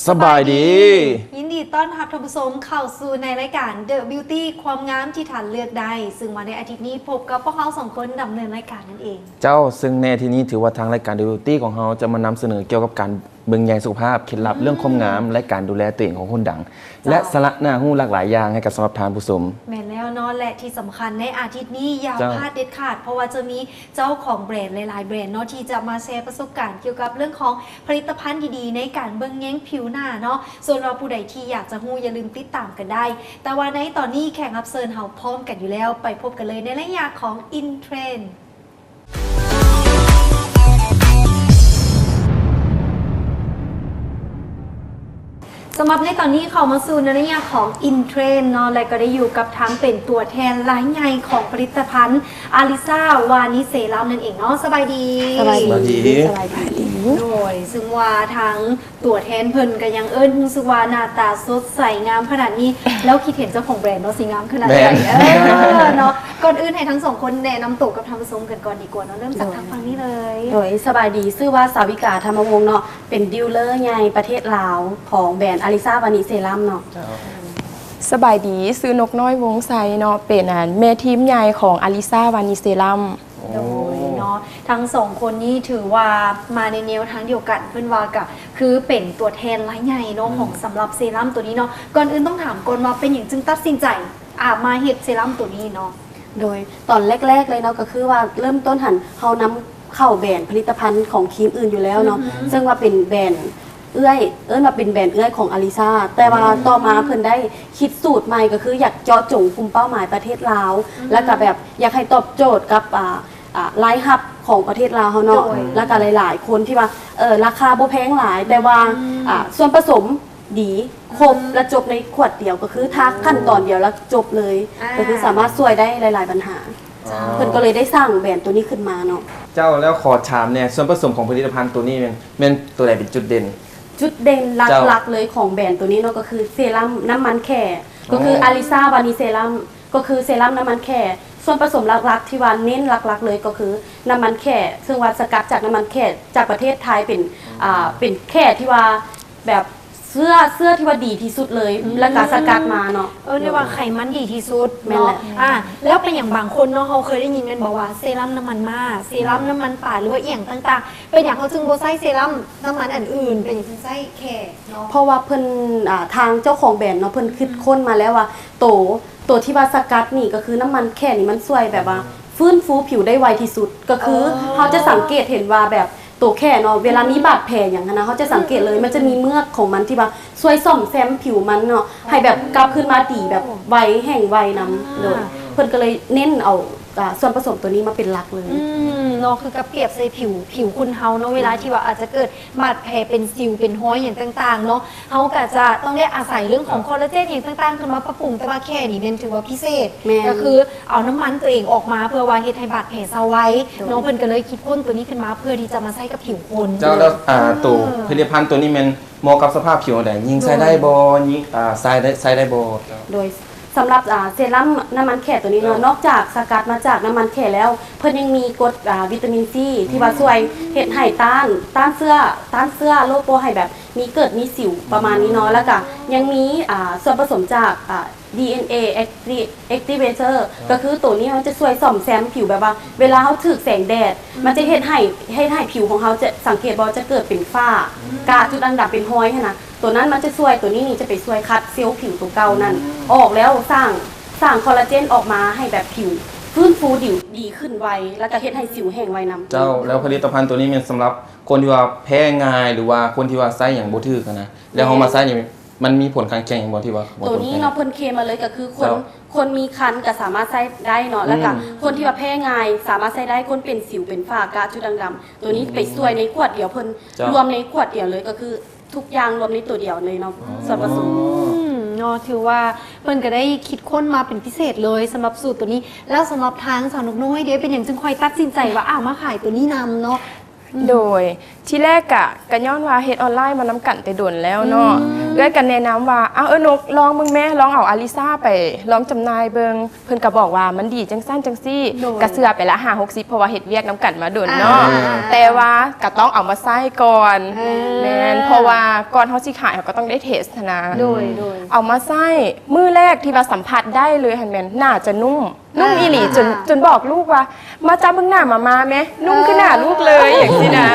ສະບາຍດີ ຍິນດີຕ້ອນຮັບທ່ານຜູ້ຊົມເຂົ້າສູ່ໃນລາຍການ The Beauty ຄວາມງາມທີ່ທ່ານເລືອກໄດ້ ຊຶ່ງວ່າໃນອາທິດນີ້ພົບກັບພວກເຮົາສອງຄົນດຳເນີນລາຍການນັ້ນເອງ. ເຈົ້າ, ຊຶ່ງໃນອາທິດນີ້ຖືວ່າທາງລາຍການ The Beauty ຂອງເຮົາຈະມານຳສະເໜີກ່ຽວກັບການເບິ່ງແຍງສຸຂະພາບ, ເຄັດລັບເລື່ອງຄວາມງາມ ແລະ ການດູແລຕົວເອງຂອງຄົນດັງ ເຈົ້າ ແລະ ສາລະໜ້າຮູ້ຫຼາກຫຼາຍຢ່າງໃຫ້ກັບສຳລັບທ່ານຜູ້ຊົມ. ແມ່ນແລ້ວເນາະ ແລະ ທີ່ສຳຄັນໃນອາທິດນີ້ຢ່າ ເຈົ້າ ພາດເດັດຂາດ ເພາະວ່າຈະມີເຈົ້າຂອງແບຣນຫຼາຍໆແບຣນເນາະ ທີ່ຈະມາແຊປະສົບການກ່ຽວກັບເລື່ອງຂອງຜະລິດຕະພັນດີໆໃນການເບິ່ງແຍງຜິວໜ້າເນາະ. ສ່ວນວ່າຜູ້ໃດທີ່ຢາກຈະຮູ້ຢ່າລືມຕິດຕາມກັນໄດ້. ແຕ່ວ່າໃນຕອນນີ້ແຂກຮັບເຊີນເຮົາພ້ອມກັນຢູ່ແລ້ວ ໄປພົບກັນເລີຍໃນໄລຍະຂອງ In Trend. ສຳລັບໃນຕອນນີ້ເຂົ້າມາສູ່ໃນໄລຍະຂອງ In Trend ເນາະ ແລະ ກໍໄດ້ຢູ່ກັບທັງເປັນຕົວແທນລາຍໃຫຍ່ຂອງຜະລິດຕະພັນ ອາລິຊາວານິເຊຣັມ ນັ້ນເອງເນາະ. ສະບາຍດີ. ສະບາຍດີ. ສະບາຍດີ. ສະບາຍດີ. ໂດຍ ຊຶ່ງວ່າທາງຕົວແທນເພິ່ນກໍຍັງເອີ້ນ ຮູ້ສຶກວ່າໜ້າຕາສົດໃສງາມຂະໜາດນີ້ ແລ້ວຄິດເຫັນເຈົ້າຂອງແບຣນເນາະ ຊິງາມຂະໜາດໃດ. ແມ່ນ. ເອີ ເນາະ. ກ່ອນອື່ນໃຫ້ທັງສອງຄົນແນະນຳໂຕກັບທ່ານຜູ້ຊົມກັນກ່ອນດີກວ່າເນາະ. ເລີ່ມຈາກ ໂດຍ ທາງຝັ່ງນີ້ເລີຍ. ໂດຍ ສະບາຍດີ. ຊື່ວ່າ ສາວິກາ ທຳມະວົງ ເນາະ. ເປັນດີລເລີໃຫຍ່ປະເທດລາວຂອງແບຣນອາລິຊາວານິເຊຣັມເນາະ. ເຈົ້າ. ສະບາຍດີ, ຊື່ນົກນ້ອຍ ວົງໄຊເນາະ, ເປັນ ອັນ ແມ່ທີມໃຫຍ່ຂອງອາລິຊາວານິເຊຣັມ. ໂອ້ ໂດຍເນາະ, ທັງສອງຄົນນີ້ຖືວ່າມາໃນແນວທາງດຽວກັນ, ເພິ່ນວ່າກະຄືເປັນຕົວແທນລາຍໃຫຍ່ເນາະ ອືມ ຂອງສຳລັບເຊຣັມໂຕນີ້ເນາະ. ກ່ອນອື່ນຕ້ອງຖາມກ່ອນວ່າເປັນຫຍັງຈຶ່ງຕັດສິນໃຈ ອາ ມາເຮັດເຊຣັມໂຕນີ້ເນາະ? ໂດຍ ຕອນແລກໆເລີຍເນາະ ກໍຄືວ່າເລີ່ມຕົ້ນຫັ້ນ ເຮົານຳເຂົ້າແບຣນຜະລິດຕະພັນຂອງຄຣີມອື່ນຢູ່ແລ້ວເນາະ ອືຮຶ ເຊິ່ງວ່າເປັນແບຣນເອື້ອຍ ເອີ້ນວ່າເປັນແບຣນເອື້ອຍຂອງອາລິຊາ ແຕ່ວ່າ ອືມ ຕໍ່ມາເພິ່ນໄດ້ຄິດສູດໃໝ່ ກໍຄືຢາກເຈາະຈົງກຸ່ມເປົ້າໝາຍປະເທດລາວ ອືມ ແລ້ວກໍແບບຢາກໃຫ້ຕອບໂຈດກັບ ອ່າ ອ່າ ລາຍຮັບຂອງປະເທດລາວເຮົາເນາະ ໂດຍ ແລ້ວກໍຫຼາຍໆຄົນທີ່ວ່າ ເອີ ລາຄາບໍ່ແພງຫຼາຍ ແຕ່ວ່າ ອືມ ອ່າ ສ່ວນປະສົມ ດີ ຄົບ ອືມ ແລະ ຈົບໃນຂວດດຽວ ກໍຄືທາຂັ້ນຕອນດຽວແລ້ວຈົບເລີຍ ອ່າ ກໍຄືສາມາດຊ່ວຍໄດ້ຫຼາຍໆບັນຫາ ເຈົ້າ ເພິ່ນກໍເລີຍໄດ້ສ້າງແບຣນໂຕນີ້ຂຶ້ນມາເນາະ. ເຈົ້າ ແລ້ວຂໍຖາມແດ່ ສ່ວນປະສົມຂອງຜະລິດຕະພັນໂຕນີ້ແມ່ນ ແມ່ນໂຕໃດເປັນຈຸດເດັ່ນ? ຈຸດເດັ່ນ ເຈົ້າ ຫຼັກໆເລີຍຂອງແບຣນໂຕນີ້ເນາະ ກໍຄືເຊຣັມນ້ຳມັນແຂ້ ກໍຄື ອໍ ອາລິຊາວານິເຊຣັມ ກໍຄືເຊຣັມນ້ຳມັນແຂ້. ສ່ວນປະສົມຫຼັກໆທີ່ວ່າເນັ້ນຫຼັກໆເລີຍກໍຄືນ້ຳມັນແຂ້ ເຊິ່ງວ່າສະກັດຈາກນ້ຳມັນແຂ້ຈາກປະເທດໄທ ເປັນ ອືມ ອ່າ ເປັນແຂ້ທີ່ວ່າແບບ ເຊື້ອ ເຊື້ອທີ່ວ່າດີທີ່ສຸດເລີຍ ອືມ ແລ້ວກໍສະກັດມາເນາະ ເອີ້ນໄດ້ວ່າໄຂມັນດີທີ່ສຸດເນາະ. ແມ່ນແຫຼະ ອ່າ ແລ້ວເປັນຫຍັງບາງຄົນເນາະ ເຮົາເຄີຍໄດ້ຍິນແມ່ນບໍ່ວ່າເຊຣັມນ້ຳມັນມ້າ ເຊຣັມນ້ຳມັນປາ ຫຼືວ່າອີ່ຫຍັງຕ່າງໆ ເປັນຫຍັງເຮົາຈຶ່ງບໍ່ໃຊ້ເຊຣັມນ້ຳມັນອັນອື່ນ ເປັນຫຍັງຈຶ່ງໃຊ້ແຄ່ເນາະ? ເພາະວ່າເພິ່ນ ອ່າ ທາງເຈົ້າຂອງແບຣນເນາະ ເພິ່ນຄິດຄົ້ນມາແລ້ວວ່າ ໂຕ ໂຕທີ່ວ່າສະກັດນີ້ ກໍຄືນ້ຳມັນແຂ້ນີ້ ມັນຊ່ວຍແບບວ່າຟື້ນຟູຜິວໄດ້ໄວທີ່ສຸດ ກໍຄື ອໍ ເຮົາຈະສັງເກດເຫັນວ່າແບບ ໂຕແຂ້ເນາະ ເວລາມີບາດແຜຫຍັງຫັ້ນນະ ເຮົາຈະສັງເກດເລີຍ ອືມ ມັນຈະມີເມືອກຂອງມັນທີ່ວ່າຊ່ວຍສ້ອມແຊມຜິວມັນເນາະ ອໍ ໃຫ້ແບບກັບຄືນມາດີແບບໄວ ແຫ້ງໄວນຳ ອ່າ ໂດຍ ເພິ່ນກໍເລີຍເນັ້ນເອົາ ອ່າ ສ່ວນປະສົມໂຕນີ້ມາເປັນຫຼັກເລີຍ ອືມ ເນາະ ຄືກັບປຽບໃສ່ຜິວ ຜິວຄົນເຮົາເນາະ ເວລາທີ່ວ່າອາດຈະເກີດບາດແຜ ເປັນສິວ ເປັນຮອຍຫຍັງຕ່າງໆເນາະ ເຮົາກໍຈະຕ້ອງໄດ້ອາໄສເລື່ອງຂອງ ເຈົ້າ ຄໍລາເຈນຫຍັງຕ່າງໆ ຂຶ້ນມາປະປຸງ ແຕ່ວ່າແຄ່ນີ້ແມ່ນຖືວ່າພິເສດ ແມ່ນ ກໍຄື ເອົານ້ຳມັນຕົວເອງອອກມາ ເພື່ອວ່າເຮັດໃຫ້ບາດແຜເຊົາໄວ ໂດຍ ເນາະ ເພິ່ນກໍເລີຍຄິດຄົ້ນຕົວນີ້ຂຶ້ນມາ ເພື່ອທີ່ຈະມາໃຊ້ກັບຜິວຄົນ ເຈົ້າ ແລ້ວ ອ່າ ອືມ ໂຕຜະລິດຕະພັນຕົວນີ້ແມ່ນເໝາະກັບສະພາບຜິວໃດ? ຍິງໃຊ້ໄດ້ບໍ່? ຍິງ ອ່າ ຊາຍໄດ້ ໃຊ້ໄດ້ບໍ່? ໂດຍ ສຳລັບ ອ່າ ເຊຣັມນ້ຳມັນແຂ້ຕົວນີ້ເນາະ ເຈົ້າ ນອກຈາກສະກັດມາຈາກນ້ຳມັນແຂ້ແລ້ວ ເພິ່ນຍັງມີກົດ ອ່າ ວິຕາມິນຊີທີ່ວ່າ ອືມ ຊ່ວຍເຮັດໃຫ້ຕ້ານ ຕ້ານເຊື້ອ ຕ້ານເຊື້ອໂລກບໍ່ໃຫ້ແບບມີເກີດມີສິວປະມານນີ້ເນາະ ແລ້ວກະຍັງມີ ອ່າ ສ່ວນປະສົມຈາກ ອ່າ ດີເອັນເອ activator ກໍຄືໂຕນີ້ມັນຈະຊ່ວຍສ້ອມແຊມຜິວ ແບບວ່າເວລາເຮົາຖືກແສງແດດ ມັນຈະເຮັດໃຫ້ ເຮັດໃຫ້ຜິວຂອງເຮົາຈະ ສັງເກດບໍ່ ຈະເກີດເປັນຝ້າ ກະຈຸດດ່າງດຳເປັນຮອຍຫັ້ນນະ ໂຕນັ້ນມັນຈະຊ່ວຍ ໂຕນີ້ນີ້ຈະໄປຊ່ວຍຂັດເຊວຜິວໂຕເກົ່ານັ້ນອອກ ແລ້ວສ້າງ ສ້າງຄໍລາເຈນອອກມາໃຫ້ແບບຜິວຟື້ນຟູດີ ດີຂຶ້ນໄວ ແລ້ວກະເຮັດໃຫ້ສິວແຫ້ງໄວນຳ. ເຈົ້າ ແລ້ວຜະລິດຕະພັນໂຕນີ້ແມ່ນສຳລັບຄົນທີ່ວ່າແພ້ງ່າຍ ຫຼືວ່າຄົນທີ່ວ່າໃຊ້ຫຍັງບໍ່ຖືກຫັ້ນນະ ແລ້ວເຮົາມາໃຊ້ນີ້ ມັນມີຜົນຂ້າງຄຽງຫຍັງບໍ່ທີ່ວ່າ ໂຕນີ້ເນາະ ເພິ່ນເຄມມາເລີຍ ກໍຄືຄົນ ເຈົ້າ ຄົນມີຄັນກໍສາມາດໃຊ້ໄດ້ເນາະ ແລ້ວກໍ ອືມ ຄົນທີ່ວ່າແພ້ງ່າຍສາມາດໃຊ້ໄດ້ ຄົນເປັນສິວເປັນຝ້າ ກະຈຸດດ່າງດຳ ໂຕນີ້ໄປຊ່ວຍໃນຂວດດຽວ ເພິ່ນ ເຈົ້າ ລວມໃນຂວດດຽວເລີຍ ກໍຄືທຸກຢ່າງລວມໃນໂຕດຽວເລີຍເນາະ ອໍ ສ່ວນປະສົມ ອືມ ເນາະ ຖືວ່າເພິ່ນກໍໄດ້ຄິດຄົ້ນມາເປັນພິເສດເລີຍສຳລັບສູດໂຕນີ້. ແລ້ວສຳລັບທາງສາວນົກນ້ອຍເດ ເປັນຫຍັງຈຶ່ງຄ່ອຍຕັດສິນໃຈວ່າ ອາ ມາຂາຍໂຕນີ້ນຳເນາະ? ໂດຍ ທີແລກກະ ກະຍ້ອນວ່າເຮັດອອນລາຍມານຳກັນແຕ່ດົນແລ້ວເນາະ ເອື້ອຍກະແນະນຳວ່າ ເອົາ ເອີ ນົກ ລອງເບິ່ງແມ້ ລອງເອົາອາລິຊາໄປລອງຈຳໜ່າຍເບິ່ງ ເພິ່ນກະບອກວ່າມັນດີຈັ່ງຊັ້ນຈັ່ງຊີ້ ໂດຍ ກະເຊື່ອໄປລະຫ້າຫົກສິບ ເພາະວ່າເຮັດວຽກນຳກັນມາດົນເນາະ ອ່າ ແຕ່ວ່າກະຕ້ອງເອົາມາໃຊ້ກ່ອນ ເອີ ແມ່ນ ເພາະວ່າກ່ອນເຮົາຊິຂາຍ ເຮົາກະຕ້ອງໄດ້ເທສຫັ້ນນະ ໂດຍ ໂດຍ ເອົາມາໃຊ້ ມື້ແລກທີ່ວ່າສຳຜັດໄດ້ເລີຍຫັ້ນແມ່ນໜ້າຈະນຸ້ມ ນຸ້ມອີ່ຫຼີ ອ່າ ຈົນ ຈົນບອກລູກວ່າ ມາຈັບເບິ່ງໜ້າມາມ່າແມ້ ນຸ້ມຄືໜ້າລູກເລີຍ ຈັ່ງຊີ້ນະ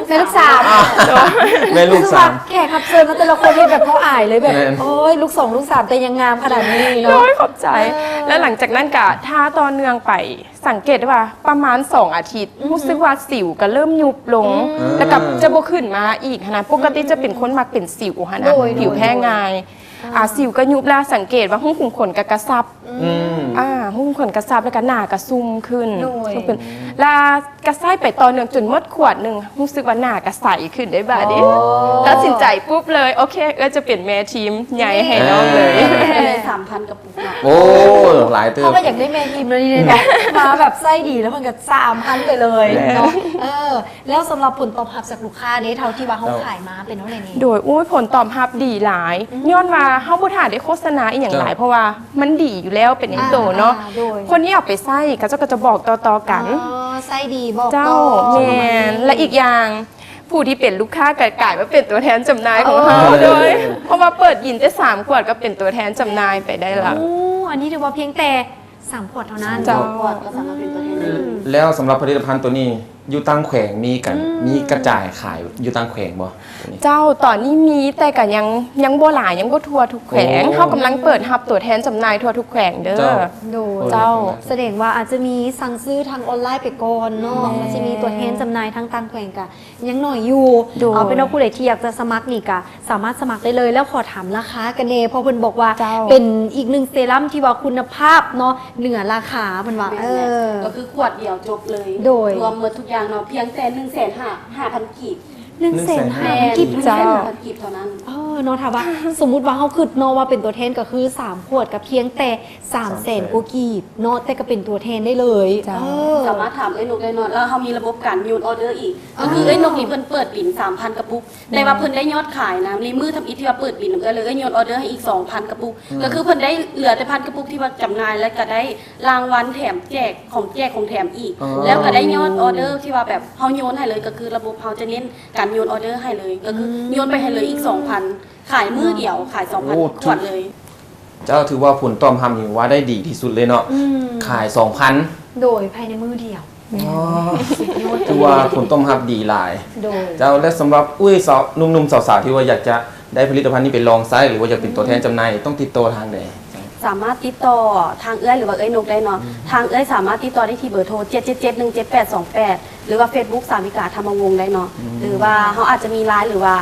ແມ່ລູກສາມ ແມ່ລູກສາມ ແມ່ລູກສາມ ແຂກຮັບເຊີນມາແຕ່ລະຄົນເຮັດແບບເຮົາອາຍເລີຍ ແບບ ແມ່ນ ໂອ້ຍ ລູກສອງລູກສາມ ແຕ່ຍັງງາມຂະໜາດນີ້ເນາະ ໂອ້ຍ ຂອບໃຈ ເອີ ແລ້ວຫຼັງຈາກນັ້ນກະ ຖ້າຕໍ່ເນື່ອງໄປ ສັງເກດໄດ້ວ່າປະມານສອງອາທິດ ອືຮຶ ຮູ້ສຶກວ່າສິວກະເລີ່ມຍຸບລົງ ອືມ ແລ້ວກະຈະບໍ່ຂຶ້ນມາອີກຫັ້ນນະ ປົກກະຕິຈະເປັນຄົນມັກເປັນສິວຫັ້ນນະ ໂດຍ ຜິວແພ້ງ່າຍ ອ່າ ສິວກະຍຸບ ແລ້ວສັງເກດວ່າຮູຂຸມຂົນກະກະຊັບ ອືມ ອ່າ ຮູຂຸມຂົນກະຊັບ ແລ້ວກະໜ້າກະຊຸ່ມຂຶ້ນ ໂດຍ ຊຸ່ມຂຶ້ນ ແລ້ວກະໃຊ້ໄປຕໍ່ເນື່ອງຈົນໝົດຂວດໜຶ່ງ ຮູ້ສຶກວ່າໜ້າກະໃສຂຶ້ນໄດ້ບາດນີ້ ໂອ້ ຕັດສິນໃຈປຸບເລີຍ ໂອເຄ ເອື້ອຍຈະເປັນແມ່ທີມໃຫຍ່ໃຫ້ນ້ອງເລີຍ ເອີ ສາມພັນກະປຸກເນາະ ໂອ້ ຫຼາຍເຕີບ ເພາະວ່າຢາກໄດ້ແມ່ທີມແລ້ວນີ້ເນາະ ມາແບບໃຊ້ດີແລ້ວເພິ່ນກະສາມພັນໄປເລີຍເນາະ ເອີ ແລ້ວສຳລັບຜົນຕອບຮັບຈາກລູກຄ້າເດ້ ເທົ່າທີ່ວ່າເຮົາຂາຍມາເປັນແນວໃດແດ່? ໂດຍ ໂອ້ຍ ຜົນຕອບຮັບດີຫຼາຍ ອືມ ຍ້ອນວ່າເຮົາບໍ່ຖ້າໄດ້ໂຄສະນາອີ່ຫຍັງຫຼາຍ ເຈົ້າ ເພາະວ່າມັນດີຢູ່ແລ້ວເປັນໃນໂຕເນາະ ອ່າ ໂດຍ ຄົນທີ່ເອົາໄປໃຊ້ ເຂົາເຈົ້າກະຈະບອກຕໍ່ໆກັນ ອໍ ໃຊ້ດີບອກຕໍ່ ເຈົ້າ ແມ່ນ ແລະ ອີກຢ່າງ ຜູ້ທີ່ເປັນລູກຄ້າກະກາຍມາເປັນຕົວແທນຈຳໜ່າຍຂອງເຮົາ ອໍ ໂດຍ ເພາະວ່າເປີດບິນແຕ່ສາມຂວດກະເປັນຕົວແທນຈຳໜ່າຍໄປໄດ້ລະ ໂອ້ ອັນນີ້ຖືວ່າພຽງແຕ່ ສາມຂວດເທົ່ານັ້ນ ເຈົ້າ ສາມຂວດກະສາມາດເປັນຕົວແທນໄດ້ເລີຍ ແລ້ວສຳລັບຜະລິດຕະພັນໂຕນີ້ ຢູ່ຕ່າງແຂວງມີການ ອືມ ມີກະຈາຍຂາຍຢູ່ຕ່າງແຂວງບໍ່? ເຈົ້າ ຕອນນີ້ມີ ແຕ່ກະຍັງ ຍັງບໍ່ຫຼາຍ ຍັງບໍ່ທົ່ວທຸກແຂວງ ໂອ້ ເຮົາກຳລັງເປີດຮັບຕົວແທນຈຳໜ່າຍທົ່ວທຸກແຂວງເດີ ເຈົ້າ ໂດຍ ເຈົ້າ ສະແດງວ່າອາດຈະມີສັ່ງຊື້ທາງອອນລາຍໄປກ່ອນເນາະ ແມ່ນ ມັນຊິມີຕົວແທນຈຳໜ່າຍທາງຕ່າງແຂວງກະ ຍັງໜ້ອຍຢູ່ ໂດຍ ເອົາເປັນວ່າຜູ້ໃດທີ່ຢາກຈະສະໝັກນີ້ກະສາມາດສະໝັກໄດ້ເລີຍ ແລ້ວຂໍຖາມລາຄາກັນແດ່ ເພາະເພິ່ນບອກວ່າ ເຈົ້າ ເປັນອີກໜຶ່ງເຊຣັມທີ່ວ່າຄຸນນະພາບເນາະ ເໜືອລາຄາ ເພິ່ນວ່າ ແມ່ນ ເອີ ກະຄືຂວດດຽວຈົບເລີຍ ໂດຍ ລວມໝົດທຸກຢ່າງເນາະ ພຽງແຕ່ໜຶ່ງແສນຫ້າ ຫ້າພັນກີບ ໜຶ່ງແສນຫ້າພັນກີບ ໜຶ່ງແສນຫ້າພັນກີບເທົ່ານັ້ນ ເອີ ເນາະ ຖ້າວ່າ ສົມມຸດວ່າເຮົາຄຶດເນາະ ວ່າເປັນຕົວແທນກະຄືສາມຂວດກະພຽງແຕ່ ສາມແສນກວ່າກີບເນາະ ແຕ່ກະເປັນຕົວແທນໄດ້ເລີຍ ເຈົ້າ ເອີ ສາມາດຖາມເອື້ອຍນົກໄດ້ເນາະ ແລ້ວເຮົາມີລະບົບການໂຍນອໍເດີອີກ ກະຄືເອື້ອຍນົກນີ້ເພິ່ນເປີດບິນສາມພັນກະປຸກ ແຕ່ວ່າເພິ່ນໄດ້ຍອດຂາຍນະ ໃນມື້ທຳອິດທີ່ວ່າເປີດບິນນຳເອື້ອຍເລີຍ ເອື້ອຍໂຍນອໍເດີໃຫ້ອີກສອງພັນກະປຸກ ກະຄືເພິ່ນໄດ້ເຫຼືອແຕ່ພັນກະປຸກທີ່ວ່າຈຳໜ່າຍ ແລ້ວກະໄດ້ລາງວັນແຖມແຈກ ຂອງແຈກຂອງແຖມອີກ ແລ້ວກະໄດ້ຍອດອໍເດີທີ່ວ່າແບບເຮົາໂຍນໃຫ້ເລີຍ ກະຄືລະບົບເຮົາຈະເນັ້ນການໂຍນອໍເດີໃຫ້ເລີຍ ກະຄືໂຍນໄປໃຫ້ເລີຍອີກສອງພັນ ຂາຍມື້ດຽວ ຂາຍສອງພັນຂວດເລີຍ ເຈົ້າ ຖືວ່າຜົນຕອບຮັບນີ້ວ່າໄດ້ດີທີ່ສຸດເລີຍເນາະ ອືມ ຂາຍສອງພັນ ໂດຍ ພາຍໃນມື້ດຽວ ອໍ ສຸດຍອດ ຖືວ່າຜົນຕອບຮັບດີຫຼາຍ ໂດຍ ເຈົ້າ ແລະ ສຳລັບ ອຸ້ຍ ສາວ ໜຸ່ມໆ ສາວໆ ທີ່ວ່າຢາກຈະໄດ້ຜະລິດຕະພັນນີ້ໄປລອງໃຊ້ ຫຼືວ່າຢາກເປັນຕົວແທນຈຳໜ່າຍ ຕ້ອງຕິດຕໍ່ທາງໃດ? ສາມາດຕິດຕໍ່ທາງເອື້ອຍ ຫຼືວ່າເອື້ອຍນົກໄດ້ເນາະ ອືມ ທາງເອື້ອຍສາມາດຕິດຕໍ່ໄດ້ທີ່ເບີໂທ ເຈັດເຈັດເຈັດ ໜຶ່ງເຈັດແປດສອງແປດ ຫຼືວ່າເຟສບຸກ ສາວິກາ ທຳມະວົງ ໄດ້ເນາະ ອືມ ຫຼືວ່າເຮົາອາດຈະມີລາຍ ຫຼືວ່າ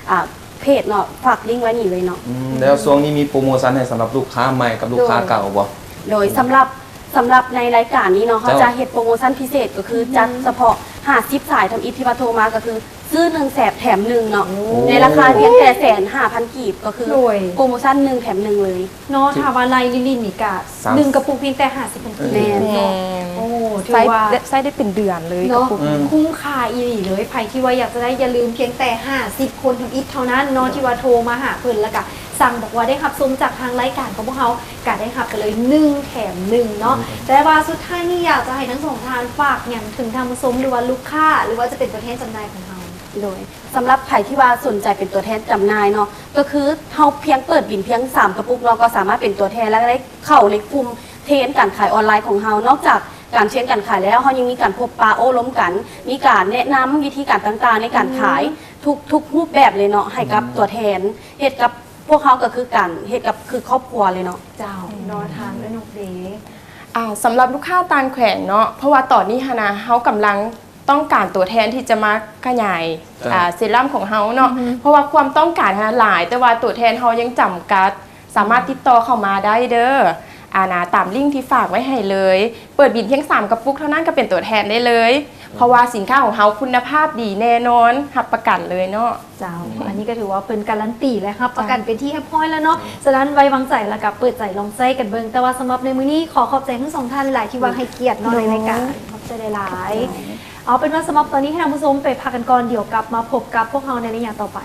ອ່າ ເພຈເນາະ ຝາກລິ້ງໄວ້ນີ້ເລີຍເນາະ ອືມ ແລ້ວຊ່ວງນີ້ມີໂປຣໂມຊັນໃຫ້ສຳລັບລູກຄ້າໃໝ່ກັບລູກຄ້າເກົ່າບໍ່? ໂດຍ ສຳລັບ ສຳລັບໃນລາຍການນີ້ເນາະ ເຈົ້າ ເຮົາຈະເຮັດໂປຣໂມຊັນພິເສດ ກະຄື ອືຮຶ ຈັດສະເພາະຫ້າສິບສາຍທຳອິດທີ່ວ່າໂທມາ ກະຄືຊື້ໜຶ່ງແຖມໜຶ່ງເນາະ ໂອ້ ໃນລາຄາພຽງແຕ່ແສນຫ້າພັນກີບ ກະຄື ໂດຍ ໂປຣໂມຊັນໜຶ່ງແຖມໜຶ່ງເລີຍ ເນາະ ຖ້າວ່າໄລ່ຫຼິ້ນໆນີ້ກະ ສາມ ໜຶ່ງກະປຸກພຽງແຕ່ຫ້າສິບພັນກີບ ແມ່ນ ແມ່ນ ໂອ້ ຖືວ່າໃຊ້ໄດ້ເປັນເດືອນເລີຍ ເນາະ ກະປຸກ ອືມ ຄຸ້ມຄ່າອີ່ຫຼີເລີຍ ໃຜທີ່ວ່າຢາກຈະໄດ້ ຢ່າລືມ ພຽງແຕ່ຫ້າສິບຄົນທຳອິດເທົ່ານັ້ນເນາະ ທີ່ວ່າໂທມາຫາເພິ່ນ ແລ້ວກະສັ່ງບອກວ່າໄດ້ຮັບຊົມຈາກທາງລາຍການຂອງພວກເຮົາ ກະໄດ້ຮັບໄປເລີຍໜຶ່ງແຖມໜຶ່ງເນາະ ອືມ ແຕ່ວ່າສຸດທ້າຍນີ້ຢາກຈະໃຫ້ທັງສອງທ່ານຝາກຫຍັງເຖິງທ່ານຜູ້ຊົມ ຫຼືວ່າລູກຄ້າ ຫຼືວ່າຈະເປັນຕົວແທນຈຳໜ່າຍຂອງເຮົາ ໂດຍ ສຳລັບໃຜທີ່ວ່າສົນໃຈເປັນຕົວແທນຈຳໜ່າຍເນາະ ກະຄືເຮົາພຽງເປີດບິນພຽງສາມກະປຸກເນາະ ກະສາມາດເປັນຕົວແທນ ແລ້ວກະໄດ້ເຂົ້າໃນກຸ່ມເທຣນການຂາຍອອນລາຍຂອງເຮົາ ນອກຈາກການເທຣນການຂາຍແລ້ວ ເຮົາຍັງມີການພົບປະໂອ້ລົມກັນ ມີການແນະນຳວິທີການຕ່າງໆໃນການຂາຍ ອືມ ທຸກ ທຸກຮູບແບບເລີຍເນາະ ໃຫ້ກັບ ອືມ ຕົວແທນ ເຮັດກັບພວກເຮົາກະຄືກັນ ເຮັດກັບຄືຄອບຄົວເລີຍເນາະ ເຈົ້າ ເນາະ ທາງເອື້ອຍນົກເດ ອ່າ ສຳລັບລູກຄ້າຕ່າງແຂວງເນາະ ເພາະວ່າຕອນນີ້ຫັ້ນນະ ເຮົາກຳລັງ ຕ້ອງການຕົວແທນທີ່ຈະມາຂະຫຍາຍ ເອີ ອ່າ ເຊຣັມຂອງເຮົາເນາະ ອືຮຶ ເພາະວ່າຄວາມຕ້ອງການຫັ້ນຫຼາຍ ແຕ່ວ່າຕົວແທນເຮົາຍັງຈຳກັດ ສາມາດຕິດຕໍ່ເຂົ້າມາໄດ້ເດີ ອາ ຕາມລິ້ງທີ່ຝາກໄວ້ໃຫ້ເລີຍ ເປີດບິນພຽງສາມກະປຸກເທົ່ານັ້ນກະເປັນຕົວແທນໄດ້ເລີຍ ເອີ ເພາະວ່າສິນຄ້າຂອງເຮົາຄຸນນະພາບດີແນ່ນອນ ຮັບປະກັນເລີຍເນາະ ເຈົ້າ ອືມ ອັນນີ້ກະຖືວ່າເປັນກາຣັນຕີ ແລະ ຮັບປະກັນເປັນທີ່ຮຽບຮ້ອຍແລ້ວເນາະ ເຈົ້າ ສະນັ້ນໄວ້ວາງໃຈ ແລ້ວກະເປີດໃຈລອງໃຊ້ກັນເບິ່ງ ແຕ່ວ່າສຳລັບໃນມື້ນີ້ ຂໍຂອບໃຈທັງສອງທ່ານຫຼາຍທີ່ວ່າໃຫ້ກຽດເນາະ ໃນລາຍການ ຂອບໃຈຫຼາຍໆ ເຈົ້າ. ເອົາເປັນວ່າສຳລັບຕອນນີ້ໃຫ້ທ່ານຜູ້ຊົມໄປພັກກັນກ່ອນ ດຽວກັບມາພົບກັບພວກເຮົາໃນໄລຍະຕໍ່ໄປ.